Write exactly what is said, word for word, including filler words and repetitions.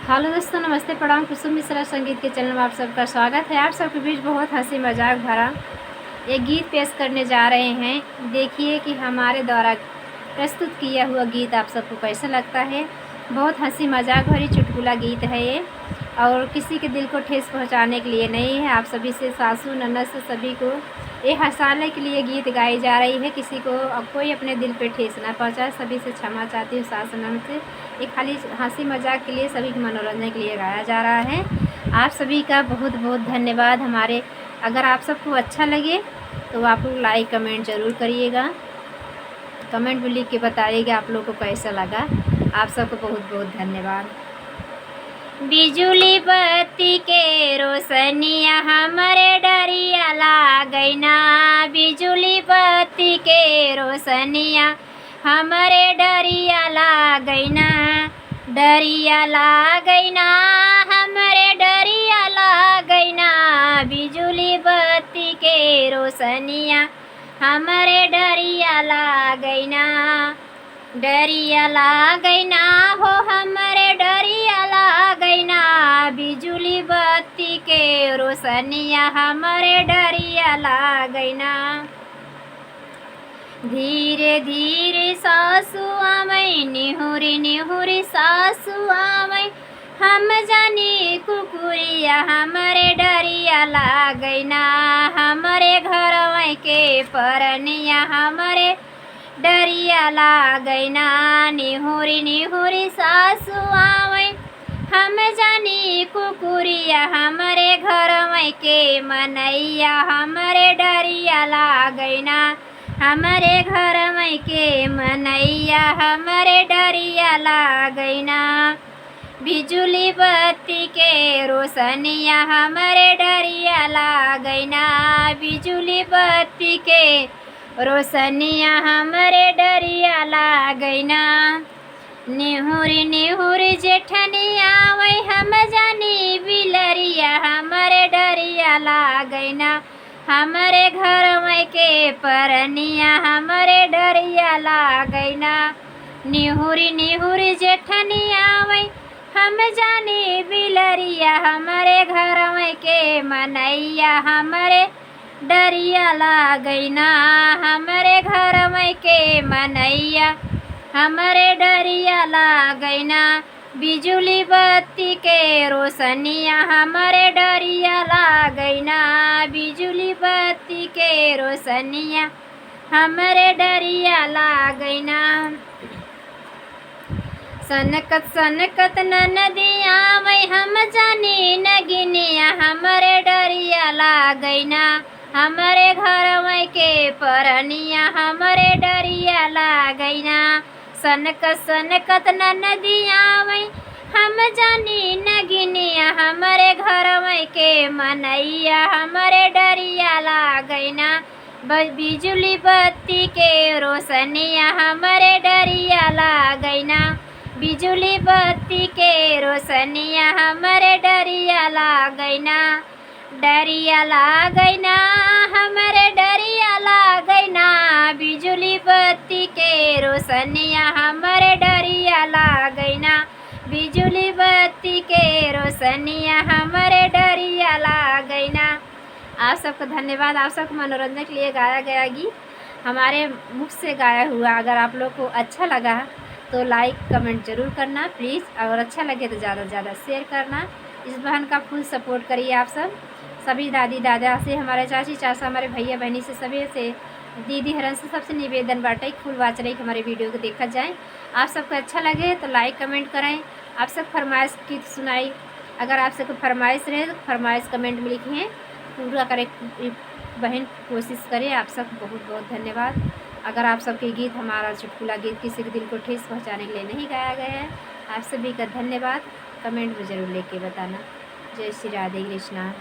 हेलो दोस्तों, नमस्ते, प्रणाम। कुसुम मिश्रा संगीत के चैनल में आप सबका स्वागत है। आप सबके बीच बहुत हंसी मजाक भरा एक गीत पेश करने जा रहे हैं। देखिए कि हमारे द्वारा प्रस्तुत किया हुआ गीत आप सबको कैसा लगता है। बहुत हंसी मजाक भरी चुटकुला गीत है ये, और किसी के दिल को ठेस पहुंचाने के लिए नहीं है। आप सभी से सासू ननद से सभी को ये हंसाने के लिए गीत गाई जा रही है। किसी को कोई अपने दिल पे ठेस ना पहुंचाए। सभी से क्षमा चाहती हूँ सास ननद से। ये खाली हंसी मजाक के लिए, सभी के मनोरंजन के लिए गाया जा रहा है। आप सभी का बहुत बहुत धन्यवाद। हमारे अगर आप सबको अच्छा लगे तो आप लोग लाइक कमेंट जरूर करिएगा। कमेंट में लिख के बताइएगा आप लोग को कैसा लगा। आप सबको बहुत बहुत धन्यवाद। बिजुली बत्ती के रोशनिया हमरे डरिया लागैना, बिजुली बत्ती के रोशनिया हमरे डरिया लागैना, डरिया लागैना, हमरे डरिया लागैना, बिजुली बत्ती के रोशनिया हमरे डरिया लागैना, डरिया लागैना हो हमरे डरिया लागैना, बिजुली बत्ती के रोशनिया हमरे डरिया लागैना। धीरे धीरे सासु आवै, निहुरी निहुरी सासु आवै, हम जानी कुकुरिया हमरे डरिया लागैना, हमरे घरवै के परनिया हमरे डरिया लागैना, निहुरी निहुरी सासु आवै, हम जानी कुकुरिया हमरे घरवै के मनैया हमरे डरिया लागैना, हमरे घरवै के मनैया हमरे डरिया लागैना। बिजुली बत्ती के रोशनिया हमरे डरिया लागैना, बिजुली बत्ती के रोशनिया हमरे डरिया लागैना। निहुरी निहुरी जेठनिया आवै, हम जानी बिलरिया हमरे डरिया लागैना, हमरे घरवै के परनिया हमरे डरिया लागैना। निहुरी निहुरी जेठनिया आवै, हम जानी बिलरिया हमरे घरवै के मनैया हमरे डरिया लागैना, हमरे घरवै के मनैया हमरे डरिया लागैना। बिजुली बत्ती के रोशनिया हमरे डरिया लागैना, बिजुली बत्ती के रोशनिया हमरे डरिया लागैना। सनकत सनकत ननदिया आवै, हम जानी नगिनिया हमरे डरिया लागैना, हमरे घरवै के परनिया हमरे डरिया लागैना। सनकत सनकत ननदिया आवै, हम जानी नगिनिया हमरे घरवै के मनैया हमरे डरिया लागैना। ब-, बिजुली बत्ती के रोशनिया हमरे डरिया लागैना, बिजुली बत्ती के रोशनिया हमरे डरिया लागैना, डरिया लागैना, हमरे डरिया लागैना, बिजुली बत्ती के रोशनिया हमरे डरिया लागैना, बिजुली बत्ती के रोशनिया हमरे डरिया लागैना। आप सबको धन्यवाद। आप सबको मनोरंजन के लिए गाया गया गीत हमारे मुख से गाया हुआ। अगर आप लोग को अच्छा लगा तो लाइक कमेंट जरूर करना प्लीज, और अच्छा लगे तो ज़्यादा से ज़्यादा शेयर करना। इस बहन का फुल सपोर्ट करिए आप सब। सभी दादी दादा से, हमारे चाची चाचा, हमारे भैया बहनी से, सभी से, दीदी हरन से, सबसे निवेदन बाटे कि फुल वॉच रही कि हमारे वीडियो को देखा जाए। आप सबको अच्छा लगे तो लाइक कमेंट करें। आप सब फरमाइश की सुनाई, अगर आप सबको फरमाइश रहे तो फरमाइश कमेंट में लिखें, पूरा करे बहन कोशिश करें। आप सबको बहुत बहुत धन्यवाद। अगर आप सबके गीत, हमारा चुटकुला गीत किसी के दिल को ठेस पहुंचाने के लिए नहीं गाया गया है, आप सभी का धन्यवाद। कमेंट में ज़रूर लेके बताना। जय श्री राधे कृष्णा।